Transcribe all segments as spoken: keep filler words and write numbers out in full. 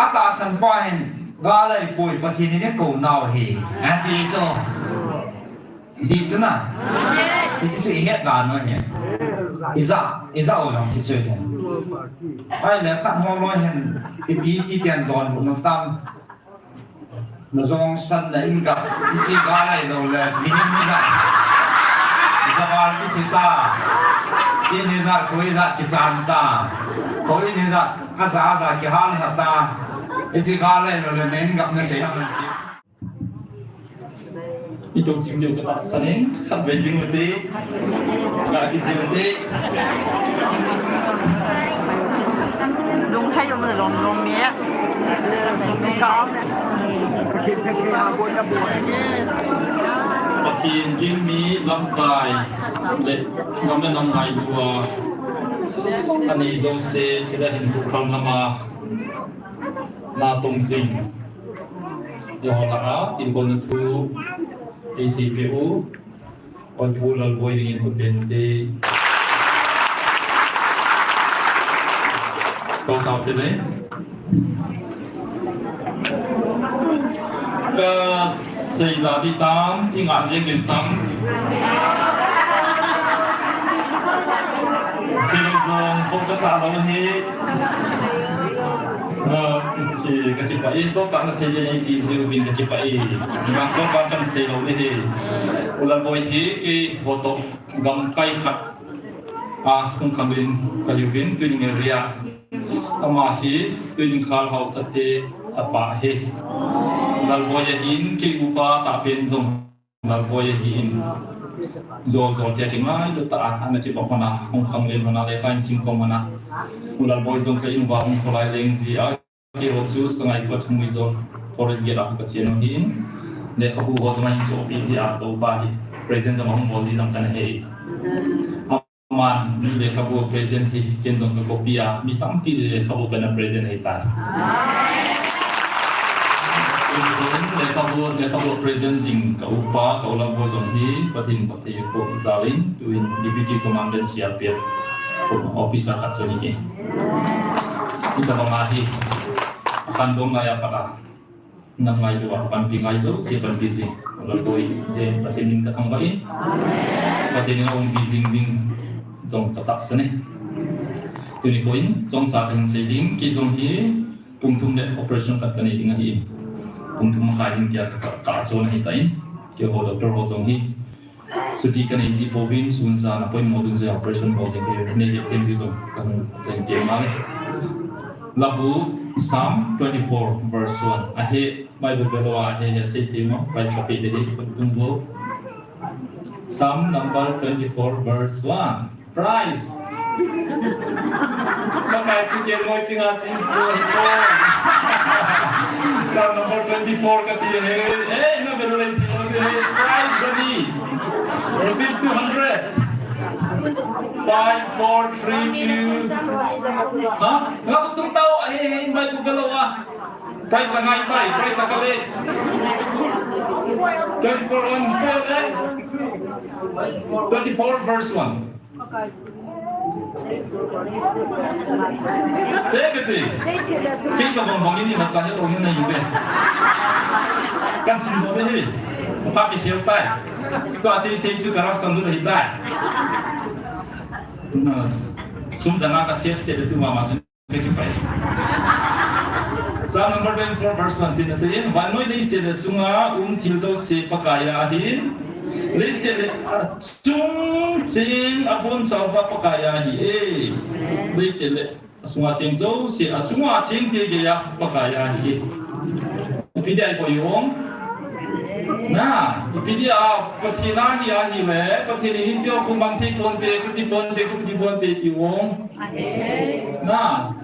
Atahsan pa hin, "Gal ahipoi, Pathen in eikou nau ahi," ati chu. Dih chu na. Hiche chu ihet dan u ahi. Ija, ija u jong hiche chu ahi. Ahile khat ho loi hin, ipi ti ten donbut nom tam. Na jong san na in gap, hiche gal ahilou le, mihem ijat. Javal kithi ta. In ijat, kho ijat kichan ta. Kho in ijat, aja aja kihal ha ta. Hiche gal ahilou le, na in gap na sei ham ti. Ito chim diu katahsan in, khatvei ding u te, ga kijil u te. Lung hai yom na long long mi. Sa. Pathen gim mi lamkai le gam le nam ngailua anei jouse, chule hin pu kham lama natong jing. Eiho lah a, tin kon thu, A C P U, Hoipu Lalboi dingin khut beng u te. Kau tau te nei. Ka sei la di tam, i ngan jeng din tam. Sei lo jong, ko ka sa lo hi. Ah, okay, ka kipah e, sottah na sei le nei ti jiu vin ka kipah e. Nga sottah kan sei lo le he. U Lalboi hi keiho toh gamkai khat a hung khanglen ka hiuvin, Tuiding area. Ama hi Tuiding Khal Haosa te chapa ahi. U Lalboi ahin kei upa tahpen jong Lalboi ahin, jo jo tia kingailut tah a, ana kipah hon a, hung khanglen hon a, lekha in simkhom hon a. U Lalboi jong ka in uva hung kholai leng jeh a, keiho chu Sangaikot Muizon Forest Gate a ka chen u ahin, lekhabu ho jong ahin chohpeh jeh a, ka upa hi present jong ahung bol ji jong kana he. Aman lekhabu present hi ken jong ka copy a, mi tampi lekhabu kana present ahitai. Amen. Lekhabu, lekhabu present jing ka upa, ka u Lalboi jong hi, Pathen phatthei boh jal in, tuin Deputy Commandant C R P F officer khat chu ahi e. Hitabang ahi, akhandom lai a pat a nam ngailua panpi ngai jouse panpi jing, Lalboi jeng Pathen in ka thangvah in, Pathen in aumpi jing ding jong ka tahsan e. Tuni kho in chomcha kahin sei ding, kei jong hi pung thum le operation khat kanei ding ahi. Pung thum makhai ding tia ka, ka, ka chon ahitan, keiho doctor ho jong hi chuti kanei ji pouvin, sun jan a poimo dungjuia operation bol ding kanei le, thank you jong kahung, thank you male. Labu Psalm twenty-four verse one. Ahe, Bible belo a ahe, ahe sei temo, prize kapeh ding ahi, tung bo. Psalm number twenty-four verse one. Prize. Pakai chu kei moi chinga ching ko hi ko. Psalm number twenty-four kati he. Eh, na bel lei ti he. Prize ani. Rupees two hundred. Five, four, three, two. Ha? Nga kutung tau ahi he mai ku belo a. Prize angai tai, prize akale. Twenty-four on sale, eh? Twenty-four verse one. Te kati. Kei tabang bang ini macha he lo hin na ibe. Kan sim do be hi. Pa ki share tai. Ko a sei sei chu corruption do hi tai. Na sum janga ka share che de tu mama. Kei kipah e. Psalm number twenty-four verse one tin asei in, vannoi leiset le sunga um thil jouse Pakai a ahin, leiset le achung cheng abonchauva Pakai a ahi e. Leiset le asunga cheng jouse, achunga cheng te geiya Pakai a ahi e. Ipi dia i koi uvem? Na, ipi dia Pathen a ahi ahile, Pathen in hiche khu mang thei ponte, khu ti ponte, khu ti ponte ti uvem? Na,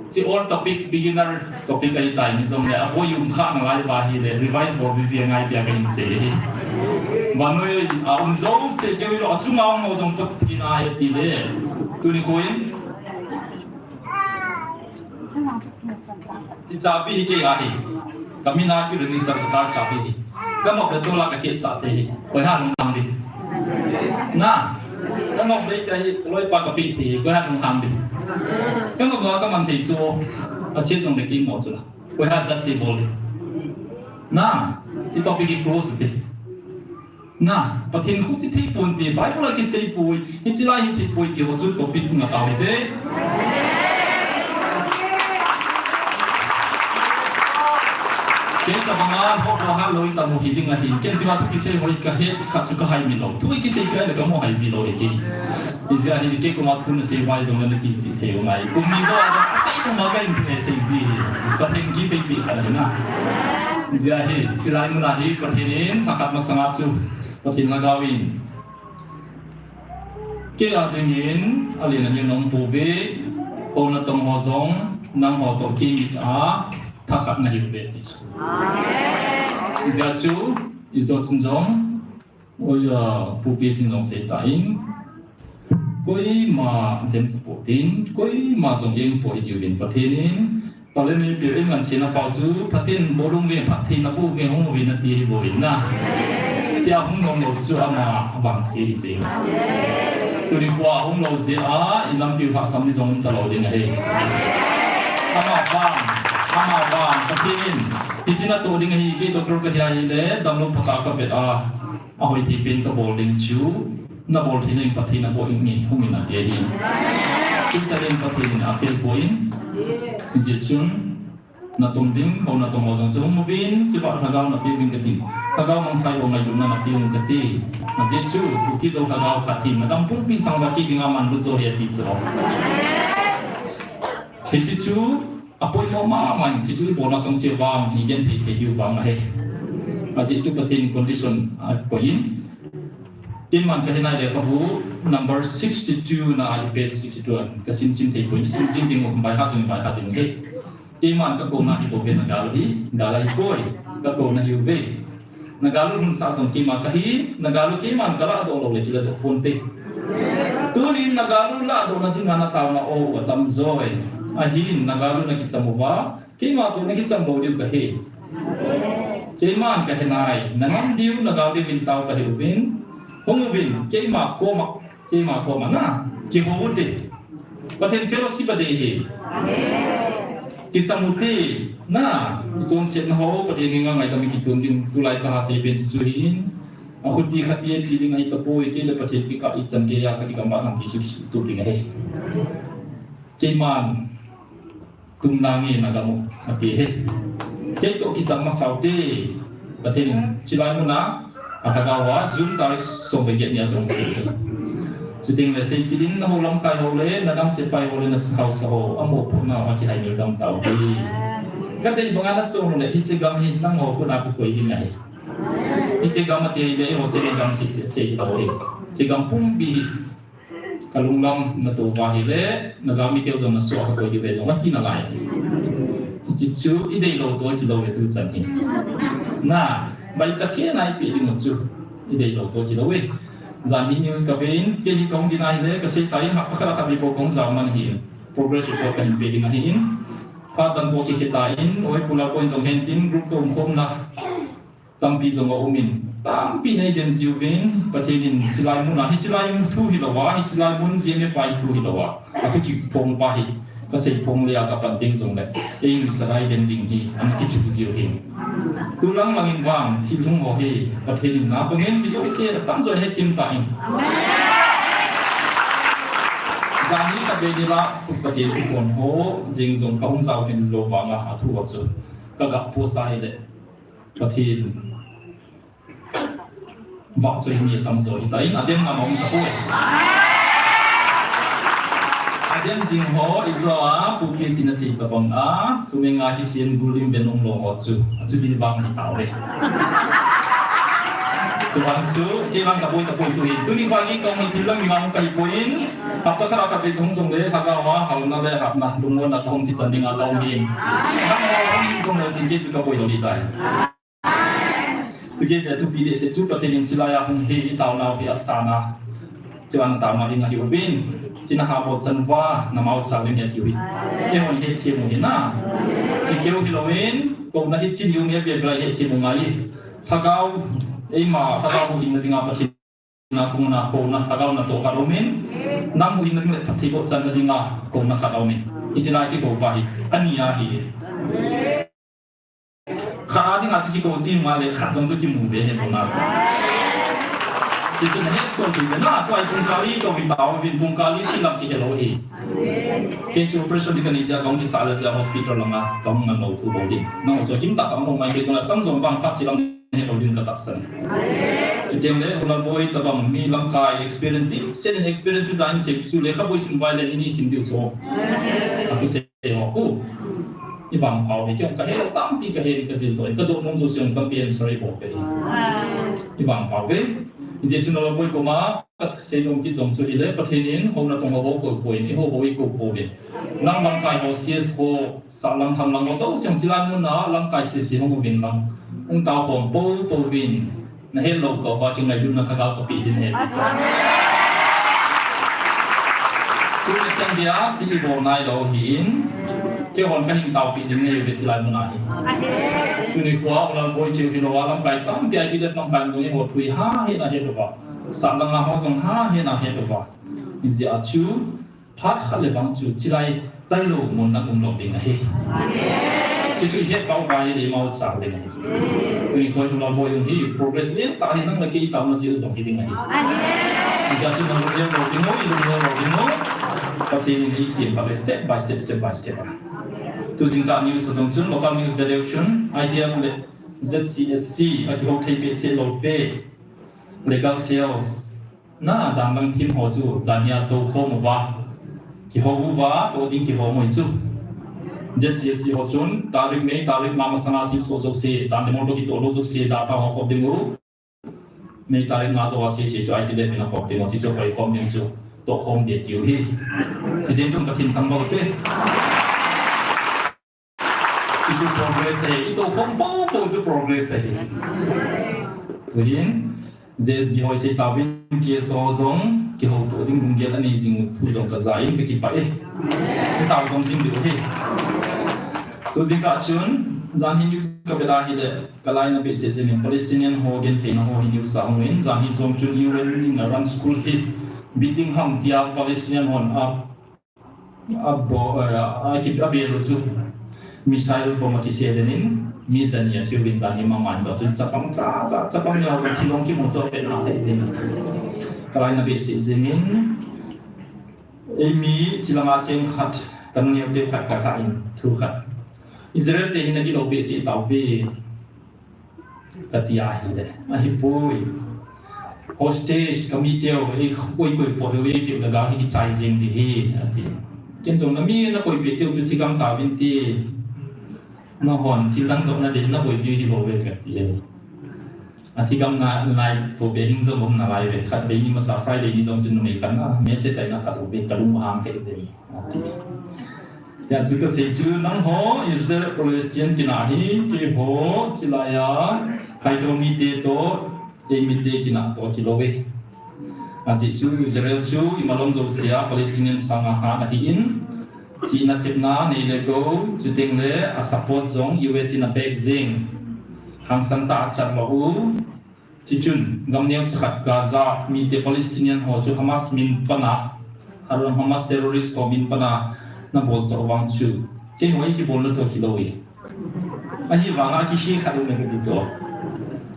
hiche all topic, beginner topic ahitai, hijongle, aboi um kha nalai uva ahile, revise bol jiji angai tia kahin sei ahi. Vannoi a um jouse, kei hilou, achunga um ho jong Pathen a ahi ati le. Tuni kho in, Hiche chabi hi kei a ahi. Ka min a ki register ka ta chabi hi. Ka nop le tol a ka hetsah thei hi. Koi ham lunghang ding. Na. Ka nop le ka hi loipa ka pe thei hi. Koi ham lunghang ding. Ka nop le ka man thei chu. Ase jong le kei mo chu la. Koi ha jat che bol. Na, hiche topic hi close te. Na, Pathen khu chi thei ponte, Bible a kisei poi, hiche lai hi thei poi ti ho chu topic nga tao hite. Kei tabang a ho ho ha loi tamu hi ding ahi. Ken chi ma thu kisei hoi ka het khat chu ka hai mi lou. Thu kisei ka le ka mo hai ji lou hi kei. Ijeh a hi kei koma thu nasei vai jong le na kichih thei u ngai. Kum ni jo a sei koma ka in thei sei ji. Pathen kipei pi khat ahi na. Ijeh a hi, hiche lai mun a hi Pathen in lhakhat masang a chu Pathen Lhagao in kei a dingin alen ahin um pouve, hou natong ho jong nangho toh kimit a thakhat nahiuve ti chu. Ijeh a chu, ijo chun jong Oi, a, Pu P. Singh jong sei tan, koima dem tapon, koima jong eng poi diuvin Pathen in, Pathen in peh in ngansena pau chu, Pathen bol uvin, Pathen na bol uvin, hung uvin ati hi bou in na. Chia hung nom lou chu ama vangse hi sei. Tuni kho a hung lou jeh a, i lampi u hahsam ni jong um talou ding ahi. Ama vang, ama vang, Pathen in, hiche natoh ding ahi, kei doctor kahi ahile, damlou phat a kavet a. Ahoi thei pen kabol ding chu, nabol thei nai Pathen nabol in nge hung in ati ahi. Ichan in Pathen in aphel poi. Hijeh chun, natom ding, hou natom ho jong chu hung uvin, chubah lhagao napeh uvin kati. Lhagao mangthai ho ngailutna napeh uvin kati. Ajeh chu, Kuki Zo lhagao khat hi, nagam pumpi sang uva kei dinga manlu jo ahi ati chu. Hiche chu, apoimo mama in, hiche chu ibolna sangse vang, hi genthei thei diu vang ahi. Ajeh chu Pathen in condition akoi in. Keiman kahin nai lekhabu number sixty-two na ahi, page sixty-two a kasim sim thei poi, sim sim ding u, by heart jong by heart ding ahi. Keiman kakouna hi bou ve, nagal u hi, gal ahi poi, kakouna hiuve. Nagal u lhunsah jong keima kahi, nagal u keiman kalahdoh lou le kiladoh ponte. Tunin nagal u lahdohna dinga nataona o u atam joi. Ahin nagal u nakicham uva, keima toh nakicham bou diu kahi. Keiman kahe nai, nangam diu nagal diuvin tao kahiuvin. Hung uvin, keima koma, keima koma na, kihou ute. Pathen fellowship adei hi. Kicham ute, na, ichonsetna ho, Pathen henga ngaidam ikitun ding, tulai kaha sei pen chu chu hin. Akhuti khati api ding ahi tapoi, kei le Pathen kikah ichan geiya kakigam bang ham ti chu kisuhtup ding ahi. Keiman, tumna nge nagam u, ati ahi. Kei toh kicham masa ute, Pathen in, chulai muna, alhagao a, June tarik som le get nia jong sei. Chuteng le sei kit in, nahou lamkai ho le, nadam sepai ho le, nahaosa ho, amopohna a kihaimil gam tauve. Kadei banga nachon le, hiche gam hi nangho khut a kakoi ding ahi. Hiche gam ati le, eiho chegam sei sei sei hilou ahi. Hiche gam pumpi hi. Kalunglam natoh uva ahile, nagal miteu jong nasoh a kakoi diu ve jong ati nalai. Hiche chu ideilou toh kilou ve tuchan hi. Na, vaicha khe naipe ding u chu ideilou toh kilou ve. Jan hi news kaven, kei hi kahung ding ahile, kasei tan hapta khat a khatvei bou kahung jao man ahin. Progress report kahin pe ding ahin. Phat dan toh kikhe tan, oi pula point jong hen tin group kaumkhomna. Tampi jong aumin, tampi neidem jiuvin, Pathen in chulai mun a, hiche lai mun thu hilouva, hiche lai mun G M F I thu hilouva, akhu kiphong pa hi, kasei phong le a kapan teng jongle, ei nuisat a idem ding hi, ana kichu jiu hin. Tulang langin vang, thil hung ho hi, Pathen in na bangin mi jouse atamjo in hethem tan. Jan hi khatvei nilhah, Pathen thu kon ho, jing jong kahung jao henlou vanga, athu ho chu, kaga post a hile. Pathen vahchoi mi atamjo hitan, adem ngam aum tapoi. Adem jing ho, ijo a, Pu P. Singh in asei tabang a, sum-eng a kisem gul in ven umlou ho chu, achu din vang hitauve. Chuvang chu, kei vang kaboi tapoi tuhin. Tuni vang hi kahung hi thil lang mi vang kahipoi in, hapta khat a khatvei kahung jongle, lhagao a, haona le hatna, lungmonna kahung kichan dinga kaum hin. Nangho hung hi jongle jing kei chu kaboi lou ding tai. Chukit le thupi dehset chu Pathen in chulai a hung hi itaonau hi asan a. Chuan ataona hi nahiuvin. Tina ha bol chan uva, namau chau ding atiu hi. Eihon hethem u hi na. Chikeu hilouvin, kouna hi chin u nge ve ve hethem u ngai. Lhagao, eima, lhagao huhhingna dinga Pathen na kouna, kouna, lhagao natoh khat aumin. Nam huhhingna ding le phattheiboh channa dinga, kouna khat aumin. Hiche lai kikoupa hi, ani ahi. chu kikou chi ma le khat jong chu kimu ve he bonus. Chuchu nahet soh diu ve na, tua hi pungkal li toh hi tauvin, pungkal li chi lam kihe lou hi. Kei chu operation ding kanei jeh a kahung kisah le jeh a hospital langa kahung man lou thu bou hi. Nangho chu kimtah tah um lou mai, kei jong le tam jong vang phat chi lam he lou ding katahsan. Chuteng le U Lalboi tabang mi lamkai experience ding, sen in experience chu dan sei chu lekhaboi sim vai le ni ni sim diu chu. Atu sei ho ku. I vangphau ve, kei jong kahe lou tampi kahe in kajil toh in, kadoh nom jouse jong tampi answer eibol peh in. I vangphau ve. Hijeh chun U Lalboi koma kasei nom kit jong chu hile, Pathen in houna tong ho bou kou poi, eiho bou eikou pouvin. Nang lamkai ho, C S ho, sahlang thanglang ho jouse jong chilai muna lamkai sese hung uvin lang, hung taokhom pou pouvin. Nahet lou kah uva kingailutna lhagao kapeh ding ahi ti chu. Tuni chan geiya chu ibol nailou ahin, keihon kahin taopeh jing nahiuve chilai muna hi. Tuni khoa U Lalboi keu hilou a lamkai tampi I T L F lamkai jong eiho thu hi ha hena het uva, sahlanga ho jong ha hena het uva. Hijeh a chu phat khat le vang chu chilai tailou mun nang umlou ding ahi. Chuchu ihet pau uva ahile imau chau ding ahi. Tuni khoa U Lalboi jong hi progress lentah hi, nang le kei taona jeh u jong hi ding ahi. Hijeh chun nang lungneo lou ding u, ilungneo lou ding u. Pathen in eisem phat le step by step, step by step a. Tu jingkah news a jong chun, local news value chun, I T F le Z C S C akihou thei behseh lou te, legal cells na danlang thim ho chu janhia toukhom uva, kihou uva, toh ding kihou u chu. Z C S C ho chun tarik, May tarik nga masanga thilsoh jouse, dan demo toh kitoh lou jouse, data ho khop ding u. May tarik nga jou a sese chu I T L F in akhop ding u, chuchu hoikhom ding chu tohkhom ding tiu hi. Hijeh chun Pathen thangvah u te. Hichu progress ahi, itoukhom poupou chu progress ahi. Tuhin, J S B ho isei tauvin, K S O jong kihoutoh ding lunggel anei jing u thu jong kaja in kakipah e. Kitao jom jing diu ahi. Tu jingkah chun, jan hi news kavet a hile, kalaina behseh jengin Palestinian ho gentheina ho hi news a hungin, jan hi jong chun U N in Iran school hi building ham tia Palestinian hon a Abo, eh, a ki, abel u chu missile bomb akisel in, mi jani athiuvin, jani mama in jong chun chapang cha, cha, chapang jong thilong kimu soh pet na thei jing. Kalaina behseh jengin, eimi chilanga cheng khat, kaneo te khat kalhah in, thu khat. Israel te hin agilou behseh tauve. Kati ahile, ahipoi. Hostage, kami teu, ei, koi, koi, po, ei, teu, lhagao hi kichai jeng ding ahi, ati. Ken jong nami nakoipeh teu chu thigam tauvin ti. Nahon, thil dang jong nadei, nakoipeh hi bou ve kati e. Athigam na, nai, po be hing jong um nalai ve, khatvei ni masa Friday ni jong chun numei khat na, message tai na khat u ve, kalung hang kei jeng. Ati. Hijeh chun kasei chu nangho Israel Palestine kinah hi, keiho chilai a, Haido mite toh, eimite kinah toh kilou e. Ajeh chu Israel chu imalom jousea Palestinian sanga hat ahin, chihna thepna nei le gou, chuteng le a support jong U S in a back jing. Hangsan tah a chat lou u, Chuchun, gam neocha khat Gaza mite Palestinian ho chu Hamas min pana, Hamas terrorist ho min pana nabol chu vang chu, keiho eikibolna toh kilou e. Ahivanga kihe khat um e kati chu.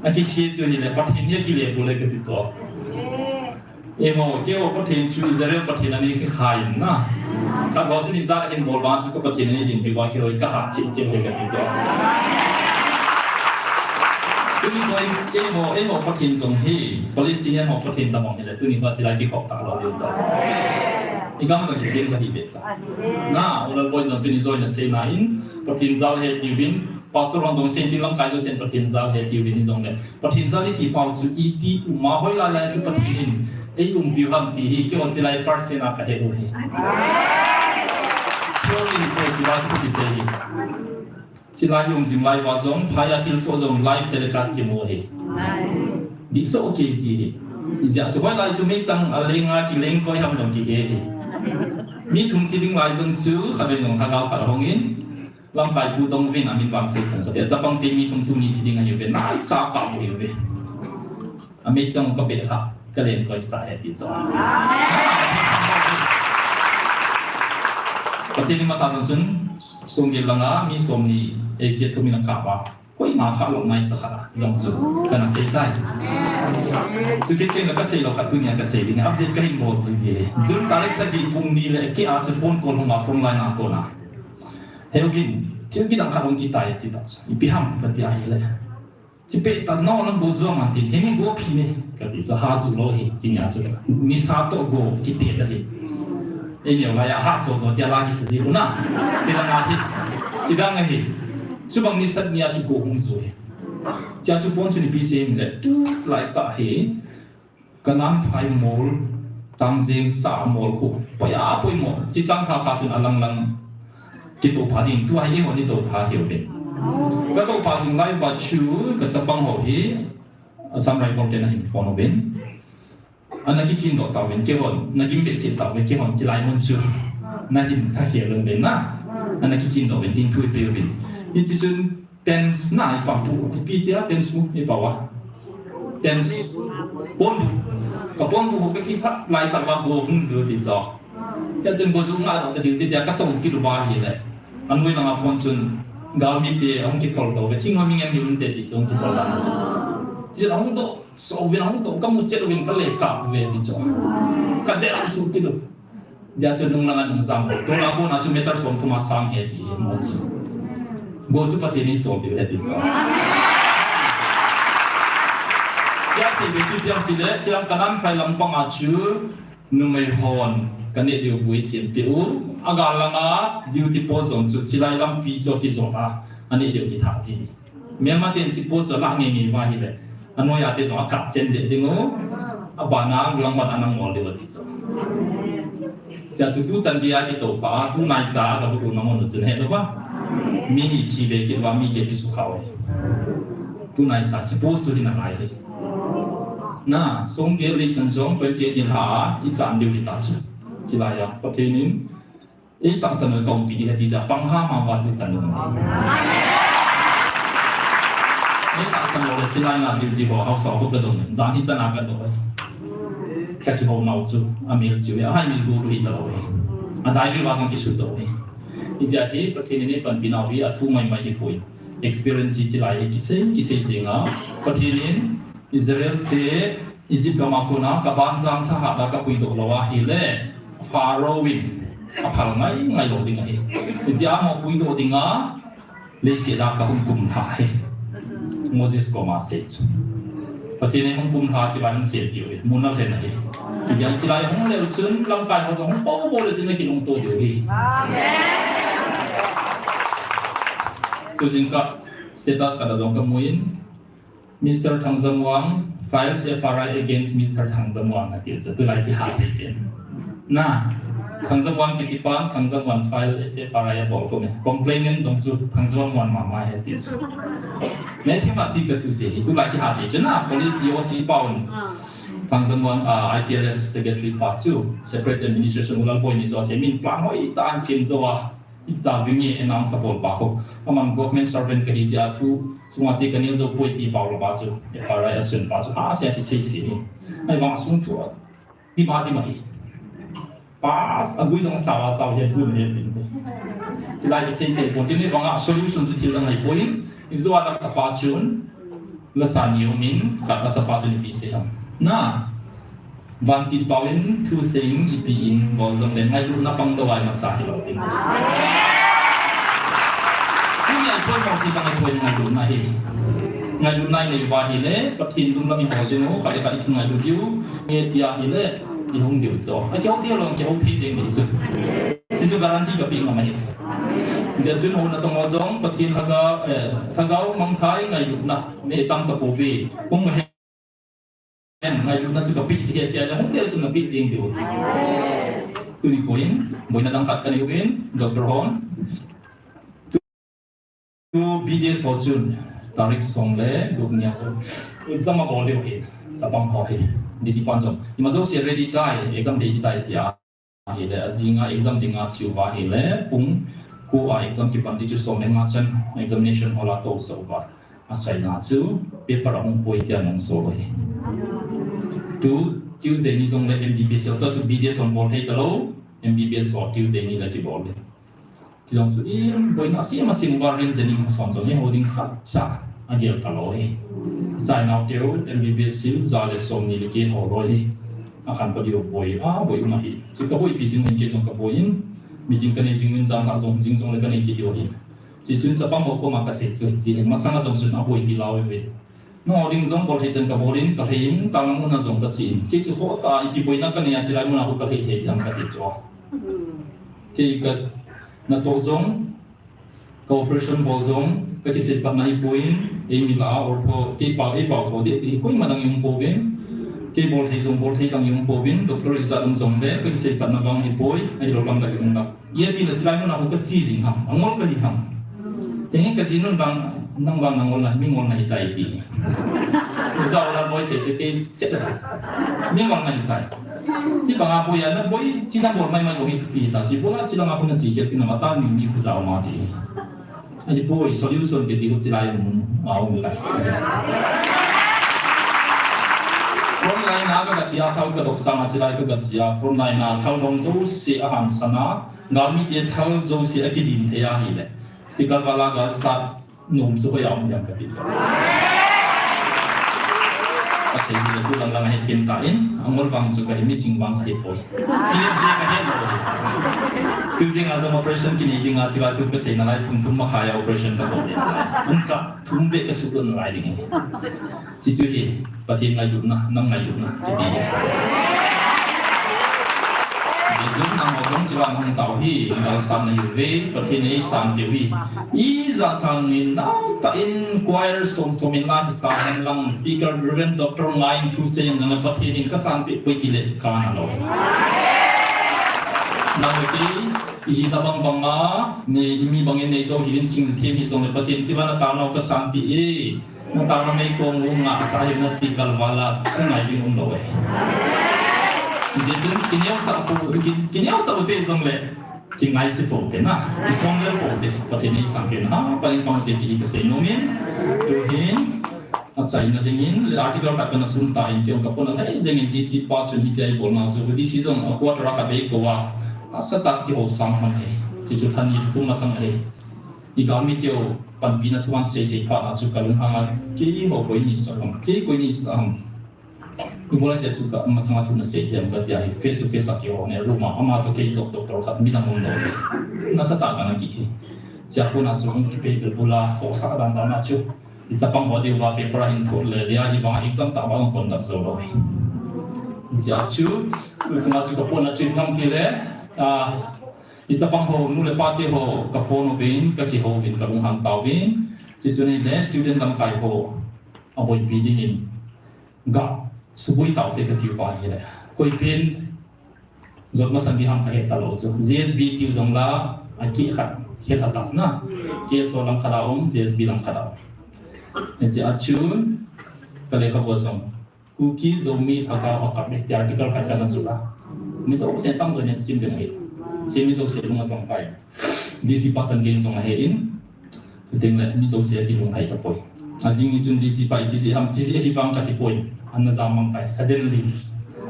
Akihe chu hile Pathen hi akile bou le kati chu. Eiho, keiho Pathen chu Israel Pathen ana hi khai in na. Khat ho chu ni ja hin bol vang chu ka Pathen ana hi ding hi vang keiho kahat cheh cheh le kati chu. Tuni koi keiho, eiho Pathen jong hi, Palestinian ho Pathen tabang hile, tuni koi chilai kikhop ta lou ding chu. I gam jong kichen kahi ve ta. Na, U Lalboi jong tuni join na sei na in, Pathen jal ahi tiuvin, Pastor hon jong sei tin lamkai jousen Pathen jal ahi tiuvin hijongle. Pathen jal iti pau chu iti um a hoilai lai chu Pathen in eiumpiu ham ti hi keiho chilai first hand a kahe u ahi. Theory hi keiho chilai thu kisei hi. Chilai um jing lai uva jong, phai a thilsoh jong live telecast kimu ahi. Dihsoh kei ji ahi. Hijeh chun hoilai chu meichang a leng a kileng koi ham jong kihe ahi. Mi thum thi ding lai jong chu khatvei jong lhagao khat ahong in, Lamkai pu tong uvin amin vang sei pong kate. Chapang te mi thum tuni thi ding ahiuve. Naicha kap u ahiuve. Amei chang kabeh kha, kalen koi sa e ti chu. Pathen in masa chun chun, sung gil langa mi somni, eh, kithum in akap a. Koima kha lou nai cha kha jong chu kana sei tai. Chu kit kit na ka sei lou kha tunia ka sei ding. Update ka hin bol ji ji. June tarik sagi pung ni le keh a chu phone call hung a phone line a kona. Heu gin, thil kidang khat hung kitai ti ta chu. Ipi ham ka ti ahile. Chi pe ta no na go zo man tin. Hemi go phi ne ka ti chu ha zu lou hi ti nia chu. Nisa toh go kiti da hi. Ei neo lai a ha cho zo tia la kisa ji u na. Chi dang ahi. Chi dang ahi. Chubang ni sat nia chu go hung zo hi. Chia chu phone chu ni pi se le tu lai ta hi. Kanan phai mol, tang jeng sa mol khu. Poi a poi mol. Chi chang kha kha chun alang lang. Kito pha ding tu hai ni ho ni to pha hiu bin. Ka to pha jing lai va chu ka chapang ho hi. Assam Rifle te na hin phone bin. Ana kikhin doh tau ven kehon, na gim behseh tau ven kehon chilai mun chu. Na hin tha khel ven na. Ana kikhin doh ven ding thu i pe ven. Hichi chun tents na i pa pu, i pi tia tents mu, i pa wa. Tents. Ponbu. Ka ponbu ho ka kikhat lai ta wa go hung zu ti cho. Chia chun go zu nga doh ta diu ti tia ka tong kilu ba hi le. Anui langa phone chun galmi te ahung kithol doh ve. Thingnoimi ngen hi un te ti chun kithol dan chu. Chia ahung doh. So vin ahung to, ka mu chet vin ka le ka ve ti cho. Ka de a su ti lo. Ja chu nung langa nung jam. To la ko na chu meter som thum a sang he ti mo chu. Go chu Pathen in sol ti he ti cho. Ja se ve chu piang ti le, chiang kanan khai lam pang a chu numei hon ka ne diu bui sim ti u. Aga langa duty po jong chu chilai lampi cho ti jong a. Ani diu ki tha ji. Myanmar ten chi post la nge nge va hi le. Anoi a te jong a kap chen de ding u. A ba na gulang ban anang ngol de ti cho. Cha tu tu chan dia ki to pa, tu nai cha ka bu na mon chun he lo ba. Mi ni thi ve ki va mi ke ki su khau. Tu nai cha chi post su hi na ngai he. Na, song ke li san jong pe ke ni ha, i chan diu hi ta chu. Chi la ya, Pathen in Ei tahsan lou ka umpi di heti ja pang ha ma va ti chan lou. Ei tahsan lou le chilai na ti ti ho hausa ho ka dong. Jan hi chana ka dong. Kha ki ho nau chu a mil chu a hai mil go lu hi ta lou. A dai mil va sang ki su dong. I ja hi Pathen in ei panpi nau hi a thu mai mai hi poi. Experience hi chilai hi kisei kisei jing a. Pathen in Israel te Egypt gam a kona ka banjang thahat a ka puidoh lou ahile, Pharaoh in a phal ngai ngai lou ding ahi. Ijeh a mo puidoh ding a, leiset a ka hung kumlha hi. Moses koma sei chu. Pathen in hung kumlha chi ban sei tiu hi. Muna len ahi. Ijeh a chilai hung leu chun lamkai ho jong hung po po le chun na kilungto diu hi. Amen. Tu jingkah status khat a jong ka mu in, Mister Thangjamwang files F R I against Mister Thangjamwang ati chu tulai kihasei pen. Na, Thangjamwang kiti pan, Thangjamwang file F R I abol ko me. Complainant jong chu Thangjamwang mama he ati chu. Ne thima thi ka thusei hi tulai kihasei chu na, police O C paun. Thangjamwang, ah, I T L F secretary pa chu, separate administration u Lalboi ni jo se min plan hoi ta an sim jo a. Ita vingi announce abol pa ho. Aman government servant kahi jeh a thu, sunga te kanel jou poi ti pau lou pa chu. F R I asun pa chu. Ha, sia kisei sei ni. Ahivang sung thu. Ti ma ti ma hi. Pass, agui jong sao sao he, gun he, tin. Chilai kisei sei pon tin, ahivang a solution chu thil dang ahi poi. Ijo a la sa pa chun. Lasa ni um in, khat lasa pa chun ipi sei ham. Na, vantil pau in thu sei in ipi in bol jong le ngailutna pang lou a imacha hilou in. Tuni a ipoimo ti bang ipoimo ngailutna hi. Ngailutna inei uva ahile, Pathen lunglam ihol diu, khat le khat ikingailut diu, nge tia ahile, ihung diu cho. Akihou diu lou, kihou thei jeng diu cho. Chuchu guarantee kapeh ngam ahi. Hijeh chun houna tong ho jong, Pathen lhagao, eh, lhagao mangthai ngailutna, nei tam tapouve. Hung hen, ngailutna chu kapeh hi tia le, hung le chu napeh jeng diu. Tuni kho in, boina dang khat kanei uvin, Doctor Hon. Tu B D S ho chun, tarik som le gup nia chu exam abol diu ahi, chapang ho hi, D C pan jong. Ima jouse ready tai, exam dei tai tia. Ahile, ajing a exam ding a cheu va ahile, pung ko a exam kipan ding chu som le nga chan examination hall a tousah uva. Achaina chu paper ahung poi tia nung so ahi. Tu Tuesday ni jong le M B B S ho, tua chu B D S hon bol thei talou, M B B S ho Tuesday ni le kibol le. Chujong chu in boina asem asem uva rin jening hosam jong hi ho ding khat cha agel talou hi. Chai nau teu M B B S sil ja le som ni le keh ho loi hi. Akhan pa diu boi a boi um ahi. Chu kaboi pi jing hin kei jong kaboi in. Meeting kanei jing in jam na jong jing jong le kanei kit diu hi. Chuchun chapang ho koma kasei chu hiche hi. Masang a jong chun aboi ti lou ve. Nangho ding jong bol thei chan kabol in, kalhei in, tang mun a jong kache in. Kei chu ho ta, ipi boina kanei a chilai mun a ho kalhei thei ding ham kati chu. Kei ka, natoh jong, ka operation bol jong, kakisei patna hi poi in, eimi lah a, or pho, kei pao, ei pao tho ding, ti koima dang um pouvin. Kei bol thei jong, bol thei dang um pouvin, doctor ijat um jong le, kakisei patna vang hi poi, ahilou lam la hi um la. Iti le chilai mun a ho kache jing ham, angol kahi ham. Henge kajinun vang, nang vang nangol na, mingol nahi tai ti. Jao la boi se se kei se ta. Mingol nahi tai. Hibang a boi a naboi, chi nabol mai mai jong hi thupi ta. Chi bol a chi langa ho nache kit ti na mata ni ni khu jao ma ti. Ahi boi solution kiti ho chilai mun a um tai. Frontline a ka, kache a thal kadoh sang a chilai ka, kache a frontline a thal dong jouse ahan san a. Galmi te thal jouse akidin thei ahile. Chi kalval a galsat nom chu hoiya um diam kati chu. Kasei ji le tu lang lang ahi thim ta in, angol vang chu kahi, miching vang kahi poi. Kilep je kahe lou hi. Tu jing a jong operation kinei ding a chilai tu kasei nalai pung thum makhai a operation kabol ding nalai. Pung kah thum beh kasuh doh nalai ding hi. Chuchu hi, Pathen ngailutna, nang ngailutna, kiti. Jejun nangho jong chilai nahung tao hi, galsat nahiuve, Pathen in eisan peh u hi. Ijat sang in, nao tah in, choir som som in la kisa hen lang, speaker, Reverend Doctor Ngai in thusei in, nang Pathen in kasan peh poi ti le, kana lou. Nang ti, iji na bang bang a, ni imi bang in nei jo hi in ching thim hi jong le Pathen chilai na tao nau kasan peh e. Natao na mei kong u ngah sa hi nati kalval a, kangai ding um lou e. Jejun kineosah u, ki, kineosah u te jong le, kingaise pou te na, kisonglel pou te, Pathen in eisan peh na, ha, pa in pang te ti kasei nom in, tu hin, achaina ding in, le article khat kana sun ta in, kei jong kapona lheh jeng in D C pa chun hitia eibolna chu, D C jong a quarter a khat eikou a, asatah kihou sam hon e, chuchu lhan ni thum masang e. Igalmi teu panpina thu ahin seisei phat a chu kalunghang a, kei ho koi in isah ham, kei koi in isah ham. Ibola tia chu ka masang a thu nasei diam katia hi face to face a kihou ne room a, ama toh kei toh doctor khat midang um lou. Nasatah kana kihei. Chua kona chu hung kipei bulbul a, khohsah dan dan a chu. Ichapang ho diu va paper ahin thot le, dia hi bang exam tah va hung conduct jou lou. Chua chu, tu chunga chu kapona chu ipi ham tile, ah, Ichapang ho, nu le pa te ho, ka phone uvin, kakihou uvin, kalunghang tauvin. Chuchu ahile student lamkai ho, aboipi dingin, ga suboi taute katiu pa hile. Koi pen jot masang ding ham kahe talou chu. J S B tiu jong la, akeh khat, khel atah na. K S O lam khat a um, J S B lam khat a um. Hiche a chu, ka lekhabu a jong. Kuki Zomi Lhagao a kap e, ti article khat kana sut a. Mi jouse tang join in sim ding ahi. Hiche mi jouse lung atong pai. D C pa chan gei jong ahe in. Chuteng le mi jouse akilunglhai tapoi. Ajing ni chun D C pa ipi jeh ham, ipi jeh ahi vang kati poi. Ana jam mang tai, sudden leave.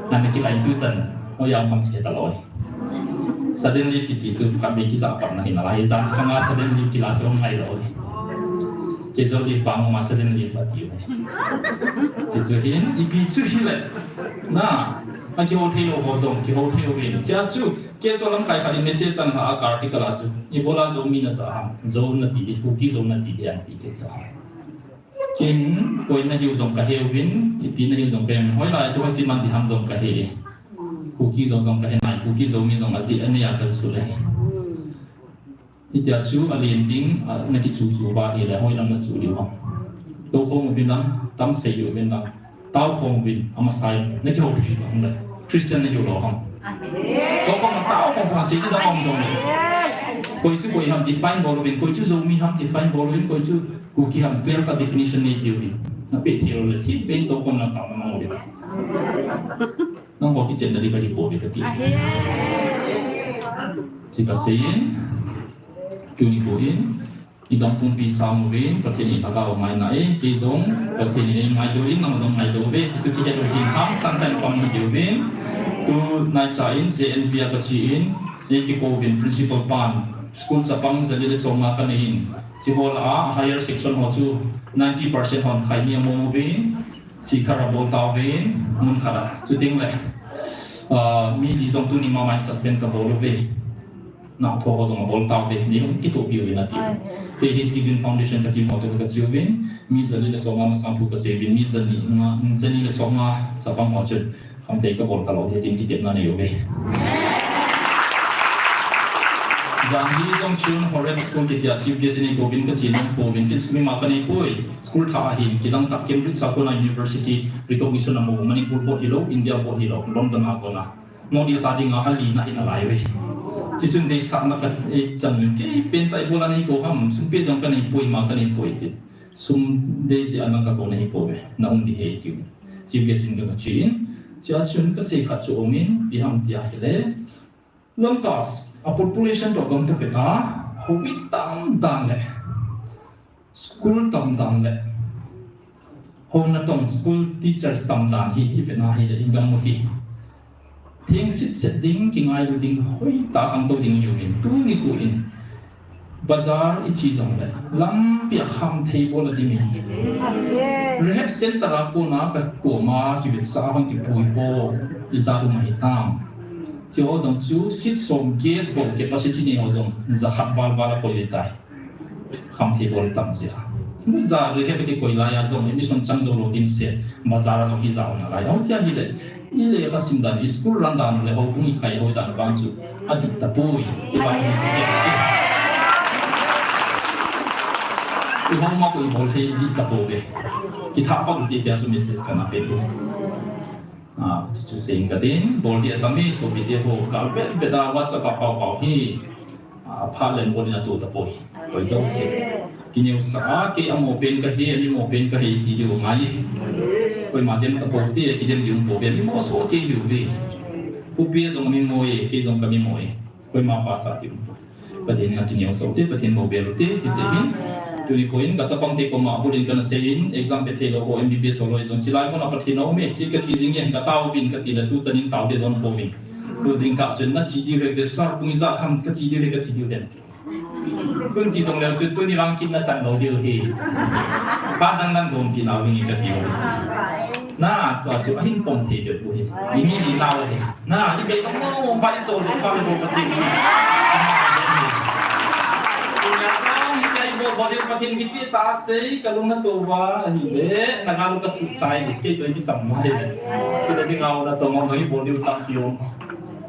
Ana kilai tu chan. Hoiya mang the talou. Sudden leave kiti chu khatvei kija patna hi nalai. Jan khang a sudden leave kila chu um ngai lou. Casual leave bang ma sudden leave ati u. Chuchu hin, ipi chu hile. Na, akihou thei lou ho jong, kihou thei uvin. Chua chu, casual lamkai khat in message ahin lha a ka article a chu. Ibola Zomi najah ham, Zo nati ding, Kuki Zo nati ding ati kit sa. Ken, koi nahiu jong kahe uvin, ipi nahiu jong kahe uvin. Hoilai chu hoiche man ding ham jong kahe. Kuki jong jong kahe nai, Kuki Zomi jong ajeh anei a kasu le. Hitia chu alen ding, a, nakichu chu uva hile, hoilam nachu diu ham. Toukhom uvin lang, tam sei uvin lang. Taokhom uvin, amasa in, nakihou thei ding ham le. Christian nahiu lou ham. Toukhom, taokhom, sei ding dang um jong le. Koi chu koi ham define bol uvin, koi chu Zomi ham define bol uvin, koi chu Kuki ham clear cut definition nei diu hin. Napeh thei lou le, thim pen toukhom lang tao namang uvin. Nangho kichenna ding kahi pouve kati. Ahi. Chuti kasei in, tuni hin, idam pumpi sang uvin, Pathen in Lhagao ngaina e, kei jong, Pathen in eingailu in, nang jong ngailu uve, chuchu kihet u hin, hangsan tah in pang hitiuvin, tunaicha in, J N V a kache in, eikikouvin, principal pan, School chapang jali le som nga kanei in, hiche ho lah a higher section ho chu ninety percent hon khai ni amu mu vin, hiche khat a bol tau vin, mun khat a. Chuteng le, ah, mi li jong tuni mama in suspend kabol uve. Nao tho ho jong abol tau ve, ni hung kithopi uvin ati. Kei hi Civil Foundation ka team ho toh kache uvin, mi jali le som nga masang thu kasei uvin, mi jani nga, jani le som nga chapang ho chun khamthei kabol talou ding tin kitepna nei uve. Jan hi jong chun Horeb School kiti a chief guest in eikouvin kache nom pouvin, ken school mama kanei poi, school thah ahin, kidang tah Cambridge a kona university recognition amu, Manipur board hilou, India board hilou, London a kona. North East a dinga alina hi nalai uve. Hichun deisahna ka, eh, chan uvin, kei pen tah a ibol a neikou ham, sum peh jong kanei poi, mama kanei poi tin. Sum dei jeh a nang kakou nahi pouve, na um ding ahi tiu. Chief guest in kache in, hichea chun kasei khat chu um in, ipi ham tia ahile, Lamka a population toh gamta veta, houin tam dan le school tam dan le, hou natong school teachers tam dan hi, ivetna hile, igam u hi thengset set ding, kingailu ding, hoitah a khangtou ding ihiuvin, tuni nikho in bazar iche jongle, lampi a khamthei bol a dim in. Rehab center a kona kakoma kivetsah a hung kipui ho ijat um ahitam. Hicheho jong chu seat som get bol capacity nei ho jong jakhat val val a koi ahitai. Khamthei bol tam jeh a. Bazar rehab kikoi laiya jong admission chang joulou dimset, bazar a jong ijat um nalai. Ahi tia ahile, ilekha sim dan, school run dan le houbung ikhai ho dan vang chu adih tapoi. Hiche vang hi, ihouma koi bol thei dih tapouve. Kithah pat ute tia chu message kana pe u. Ah, chu, chu seiyin katin, bol ding atam e, sopite ho, gal vet vet a WhatsApp a pao pao hi, ah, phat le bol ding ato tapoi. Koi jouse kineosah a, kei amo pen kahi, ami mo pen kahi ti diu ngai. Koima dem tapou te, kidem diu um pouve, mi mo soh kei hiuve. Khopi a jong ami mo e, kei jong kami mo e. Koima pachat ti um poi. Pathen in akineosah ute, Pathen bou bel ute, hijeh hin. Tuni nikho in kachapang te koma abul in kana seiyin, exam pe theilou ho, M B B S ho loi jong, hilai muna Pathen aume, kei kache jing e, kataovin katile, tuchan in taote jong pouvin. Tu jingkah chun nache diu ahi, sir, pung ijat ham kache diu ahi, kache diu ahi. Tun che jongleu chun tuni vang sim nachan lou diu ahi. Kadang nan gompi nau ding e katiu. Na, tua chu ahin pom thei bep u hi. Imi di nau ahi. Na, ibei tong mo, ba ichol ding, ba ibo Pathen. Tunia jong hitia ibo, bol ding Pathen kicheh tah sei, kalung nato uva ahile, nagalo kasuh chai, kei toh kicham uva ahile. Chule dinga natong jong ibol diu tampi um.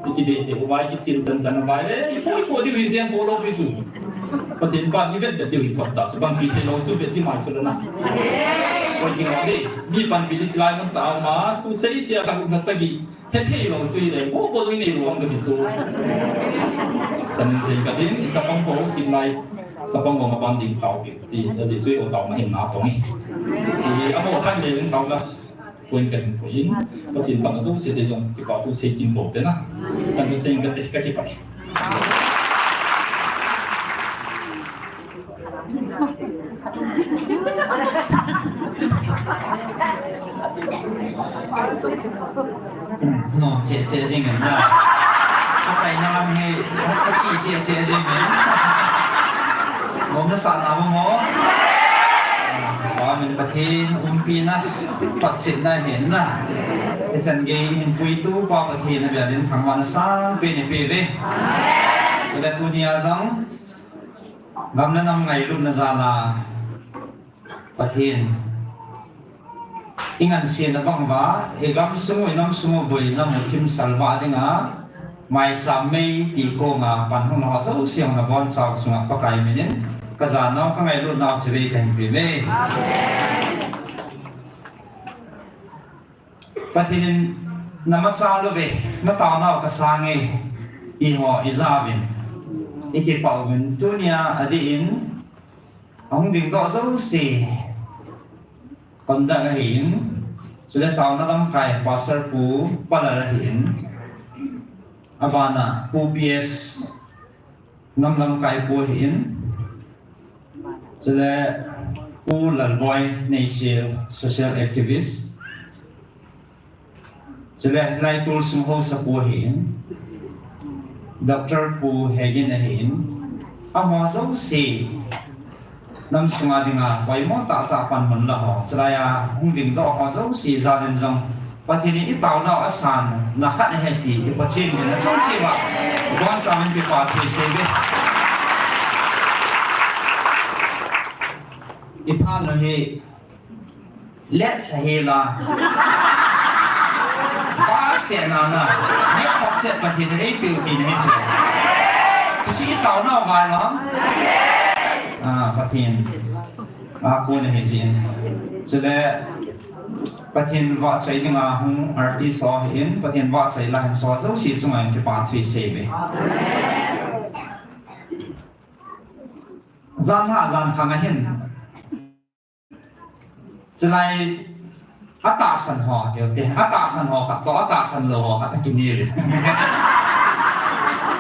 Ikideh deh uva, ikithil chan chan uva ahile, itho itho diu hi jeng bol lou pi chu. Pathen pan ivet vet diu hi phot tah, chu panpi theilou chu vet ding mai chu le na. Koi kingol ding, mi panpi ding chilai mun tah a um a, thu sei sei a khat na sagi. Hethei lou chu ile, ko ko jong inei lou ang kati chu. Chanin sei katin, i chapang ho, sim lai, chapang ho mapan ding tao pi, ti, ajeh chu i ho tao na hin natong e. Ti, amo khan le tao la, koin kahin koi in, Pathen pan a jouse sei jong, kipa thu sei sim bou te na. Chan chu sei kate, kakipah e. Nom cheh cheh jing in na. Achaina lam hi, achi cheh cheh jing in. Nom nasah na mo mo. Pa min Pathen umpina, patsetna hin na. Ichan gei hin puitu Pa Pathen a bia din thangvahna sangpen eipeh uve. Chule tunia jong, gam le nam ngailutna jal a Pathen i ngansena bang uva, i gamsung u, i namsung u boina muthim salvah dinga, maicham mei ti konga pan hung lou ho jouse hung nabonchau chunga Pakai min in, kajanau, kangailutnau chibai kahin pe uve. Pathen in namachal uve, nataonau kasang e, ti ho ija uvin, ikipah uvin, tunia adeh in, ahung dingdoh jouse, conduct ahin, chule taona lamkai Pastor Pu Palal ahin, abana Pu P S Nam lamkai Pu ahin, chule Pu Lalboi Neisel, social activist, chule hilai tolsung haosapu ahin, Doctor Pu Hegin ahin, Amaho jouse, nam sunga dinga poimo tahtah panmun la ho, chulai a hung dingdoh ho jouse jal in jong, Pathen in i taonau asanna khat ahi ti i Pathen min a chungchang uva i boncha in kipa thu isei uve. I phat nu hi let lha hel a, ba se na na, ne khop se Pathen in eipeu tina hi chu. Chuchu i taonau ngai lou ham? Ah, Pathen a kon ahi jin. Chule Pathen vahchoi dinga hung artist ho ahin, Pathen vahchoi la hin so jouse chunga in kipa thu isei uve. Jan lha jan khang ahin. Chulai a tahsan ho, tiu te, a tahsan ho khat toh, a tahsan lou ho khat akinei uve.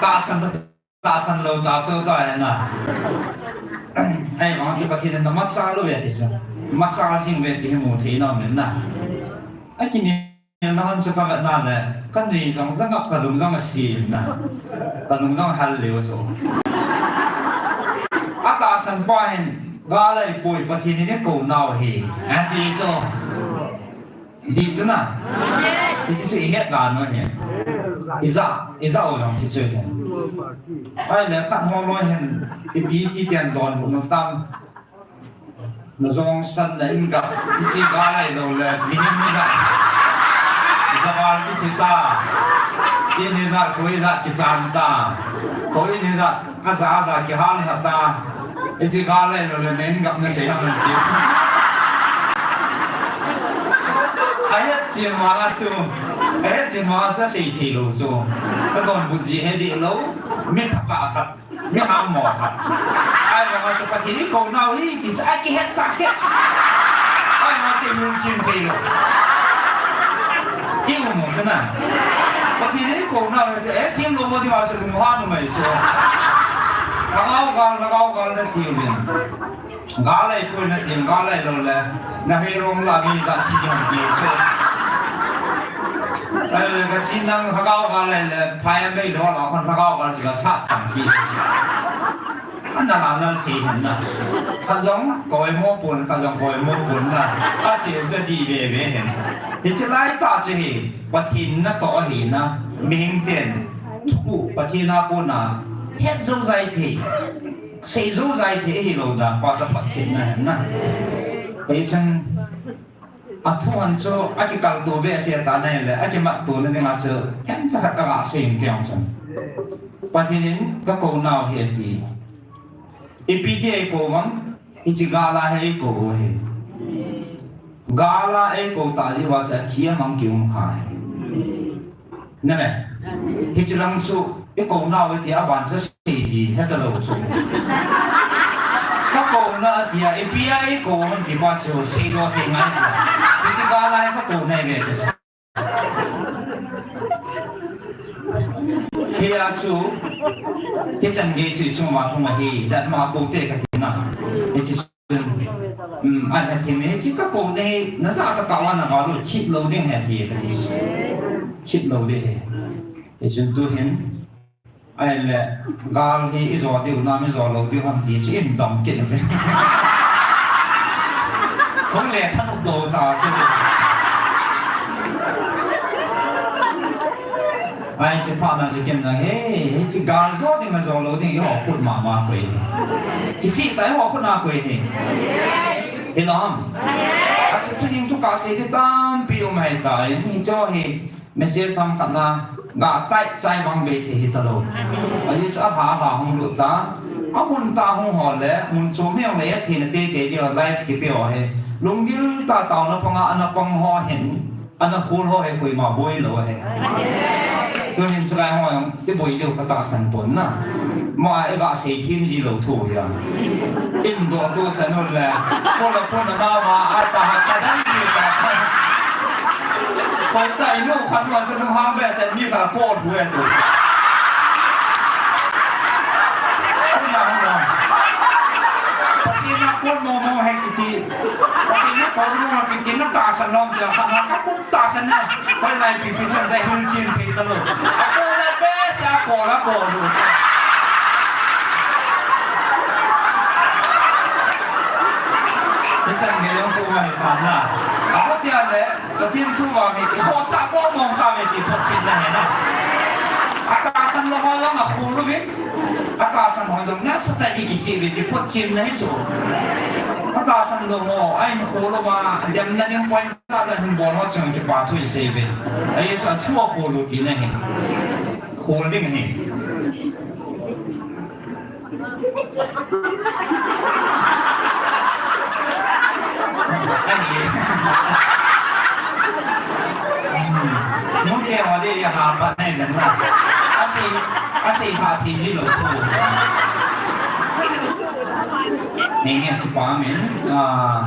Tahsan, tahsan lou ta chu ta na. Ahivang chu Pathen in na machal uve ti chu. Machal jing uve ti hi mu thei nom in na. Akinei na hon chu ka vet na le, ka nui jong jangap ka lung jong asin na. Ka lung jong hal leu chu. A tahsan pa hin, gal ahipoi Pathen in eikou nau ahi. Ati chu. Di chu na. Hiche chu i het dan u ahi. I ja, i ja u jong hiche chu ahi. Ahile khat ho loi hin, ipi ti tian donbut nom tam. Na jong san na in gap, hiche gal ahilou le, mihem ijat. Javal kithi ta. In ijat, kho ijat kichan ta. Kho in ijat, aja aja kihal ha ta. Hiche gal ahilou le, na in gap na sei ham ti. Ahet chin vang a chu. Ahet chin vang a chu asei thei lou chu. Ka donbut ji he di lou. Mi thakhat. Mi ham mo khat. Ahivang a chu Pathen in eikou nau ahi ti chu akihet cha khet. Ahivang a chu i lungchin thei lou. I um mo chu na. Pathen in eikou nau ahi ti, eh, thim lou mo ding a chu lunghan u mai chu. Lhagao gal, lhagao gal na ti uvin. Gal ahipoi na tin, gal ahilou le, na hei rong la mi jat chi ding ti chu. Ahile ka chin nang lhagao gal ahile, phai a mei lou la khon lhagao gal chu ka sat tam ti. Ana la nal thei hin na. Khat jong koi mo pon, khat jong koi mo pon na. Asei u chu di ve ve hin. Hiche lai tah chu hi, Pathen natoh ahi na, mihem ten. Thu, Pathen a kona, het jou jai thei. Sei jou jai thei hilou dan pa chu phatchetna ahi na. Hichun, athu hon chu akikaltou behseh tan ahile, akimattona dinga chu themcha khat kaga sei inge kei jong chun. Pathen in kakou nau ahi ati. Ipi ti eikou vang, hiche gal a hi eikou u ahi. Gal a eikou tah jeh uva chu athi a mang kium kha ahi. Nale. Hiche lang chu, eikou nau ahi tia aban chu seiji hetalou chu. Kakou na atia, ipi a eikou ham ti pa chu, seidoh thei ngai chu. Hiche gal a hi kakou nai ve ti chu. Hia chu, hichan gei chu ichung uva lhung ahi, datmo a kou te kati na. Hiche Um, ahin thim e, hiche kakou na hi, najah tah tah uva naga lou, thip lou ding ahi ati, kati. Thip lou ding ahi. Hichun tu hin, ahile, gal hi ijo diu nam, ijo lou diu ham ti chu idong kit uve. Hung le thanop doh ta chu. Ahi, hiche phat na chu ken jong, he, hiche gal jo ding, ajo lou ding, eiho khut mama koi. Kicheh ta, eiho khut na koi hi. Hilou ham. Achu thuning thukah sei ding tampi um ahitai. Hiche hi message ham khat na, ga type chai bang bei thei hitalou. Ajeh chu alha alha hung lut ta. Amun tah hung ho le, mun chom hi hung le, atheina teitei diu live kipe ho hi. Lunggil tah taona panga ana pang ho hin. Ana khol ho hi koima boi lou ahi. Tunin chulai ho jong iboi diu katahsan pon na. Mo a iga sei them ji lou thu hi a. Indoh tu chan u le. Pon la pon na ma ma a ta ha ta dang ji ta. Koi ta inu khat nu a chu lunghang behseh mi khat a po thu e tu. Pathen a kon mo mo ahi kiti. Pathen a kon mo mo ahi kiti na tahsan lom tia khat na ka pu tahsan na. Hoilai pi pi chan da hil chin thei talou. Ako la behseh ako la ko lu. Chan gei jong chu ahi tan na. Aho tia le, Pathen thu vang hi, i khohsah mong mong tave ti photchenna ahi na. Atahsan lou ho jong akhol uvin. Atahsan ho jong nasatah in i kichih uvin ti photchenna ahi chu. Atahsan lou ho, ahin khol uva, ademna ding point jat jat ahin bol ho chun kipa thu i sei uvin. Ajeh chu athu akhol u tina ahi. Khol ding ahi. Ahi. Hmm. Nute ho le ya ha pa nei dan na. Asei, asei ha thi ji lou thu. Nei nge kipa min. Ah.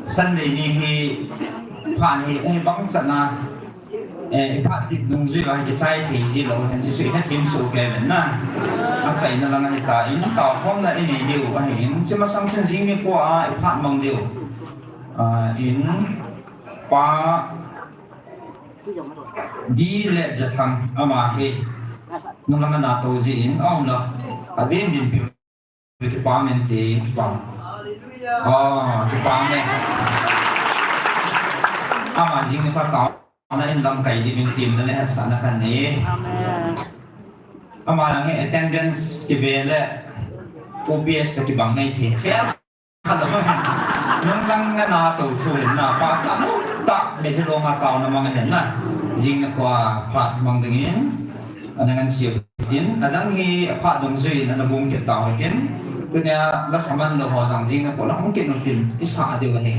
Sunday ni hi phat hi, eh, bang chan a. Eh, i phat tip dungjui vang kichai thei ji lou, hen, hiche chu i hethem soh kei uvin na. Achaina lang ahi tan, taokhomna i nei diu ahin, hiche masang chun jing nikho a i phat mang diu. Ah, in Pa D. Letjathang ama hi, nung lang ana tou jin, aum la, adin din pi Kipa min ti, kipa. Oh, kipa min. Ama jing nikho taona in lamkai ding in tim na le hetsahna kanei. Amen. Ama lang hi attendance kive le O P S toh kibang nei thei. Fail kha lou. Nung lang ana tou thu in na pa cha nu ta me thilou nga taona mang in na. Jing nikho a phat mang ding in. Ana ngan siu tin, adang hi aphat dungjui in ana bung kit tau tin. Tunia lasa man lou ho jong jing nikho la hung kit u tin, i sah diu ahi.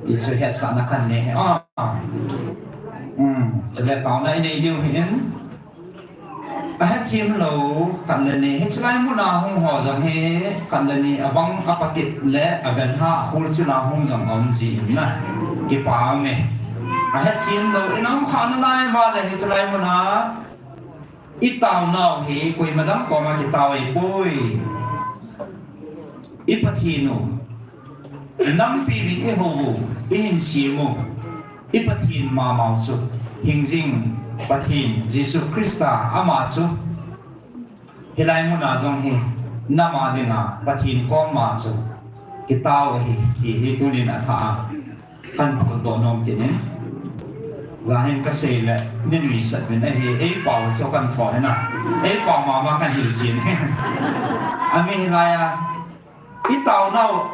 Ti chu hetsahna kanei ahi. Ah. Hmm. Chule taona i nei diu ahin. Ahethem lou khat le ni. Hiche lai mun a hung ho jong hi khat le ni abang apatit le abel ha akhul chil a hung jong aum ji in na. Kipa ume. Ahethem lou in aum kha nalai uva le hiche lai mun a I taonau hi koima dang koma kitao ahipoi. I Pathen u, i nampi uvin i hou u, i hin sem u, i Pathen mama u chu, hingjing Pathen Jesu Christa ama chu, hilai muna jong hi, nam a dinga Pathen koma chu kitao ahi, ti hi tunin athah a. Kan phondoh nom kit in. Jan hin kasei le, nin misat uvin ahi, eipao chu kan tho hina. Eipao mama kan hilchen. Ami hilai a, i taonau,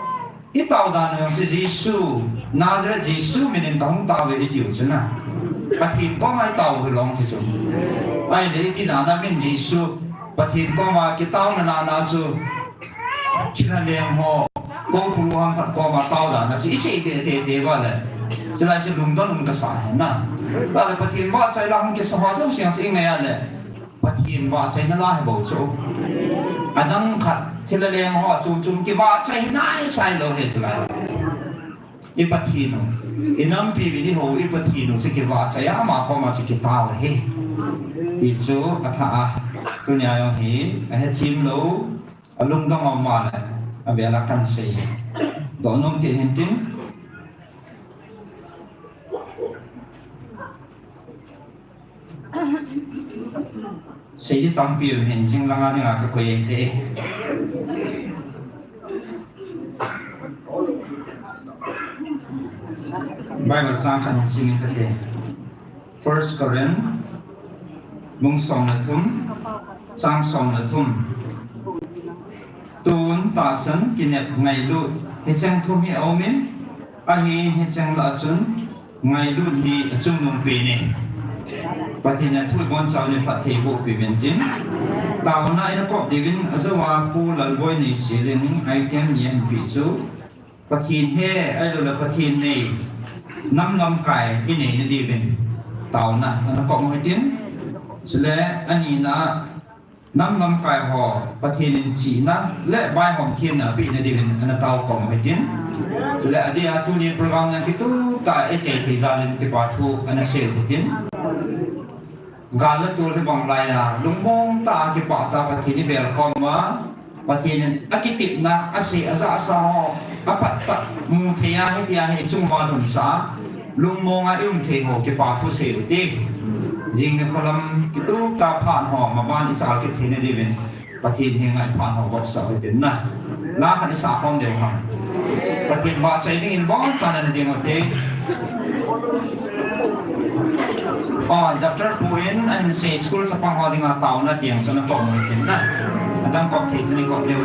i tao dan u chu Jesu, Nazareth Jesu min in kahung tao ve i tiu chu na. Pathen koma i tao u hilou chu chu. Ahile i ti dan a min Jesu, Pathen koma kitao nana chu. China leng ho, kongpulu hang khat koma tao dan a chu i sei teitei uva le. Chulai chu lungdon um kasa hina. Tale Pathen vahchoi la hung kisa ho jouse chu i ngai a le. Pathen vahchoina la hi bou chu. Adang khat, china leng ho, chom chom kivahchoi hi naisai lou hi chulai. I Pathen u, i nampi uvin i hou, i Pathen u chu kivahchoi a, ama koma chu kitao ahi. Ti chu athah a, tunia jong hi, ahethem lou, alungdong a um a le, avel a kan sei. Doh nom kit hin tin. Sei di tampi um hin jing lang a dinga kakoi e te. Bible chang khat hin sim in kate. First Corinth, bung som le thum, chang som le thum. Tun tahsan kinep ngailut, hicheng thum hi aum in, ahin hicheng lah a chun, ngailut hi achungnung pen e. Pathen in athu ibonchauvin phatthei boh peh uvin tin. Taona in akop diuvin ajou a Pu Lalboi Neisel in item ni ahin peh chu, Pathen he, ahilouleh Pathen nei, nam lamkai i neina diuvin taona ana kop u hitin. Chule anina, nam lamkai ho Pathen in chihna le vaihom themna apehna diuvin ana tao kop u hitin. Chule adeh a tuni program na kitup tah a ichai thei jal in kipa thu ana sei u hitin. Gal le tol hibang lai a, lungmong tah a kipah tah a Pathen i bel khom uva, Pathen in akitepna, asei, ajahsah ho, aphat phat mu thei a, hitia hi ichung uva lhunsah a, lungmong a i um thei ho, kipa thu sei u hite. Jing nikho lam kitup tah a phat ho, maban i chal kit theina diuvin. Pathen henga iphat ho vop sah utin na. La khat isah khom diu ham. Pathen vahchoi dingin boncha na ding ute. Oh, Doctor Pu in ahin sei school chapang ho dinga taona tiang chu na kop utin na. Adang kop thei chu nei kop diu.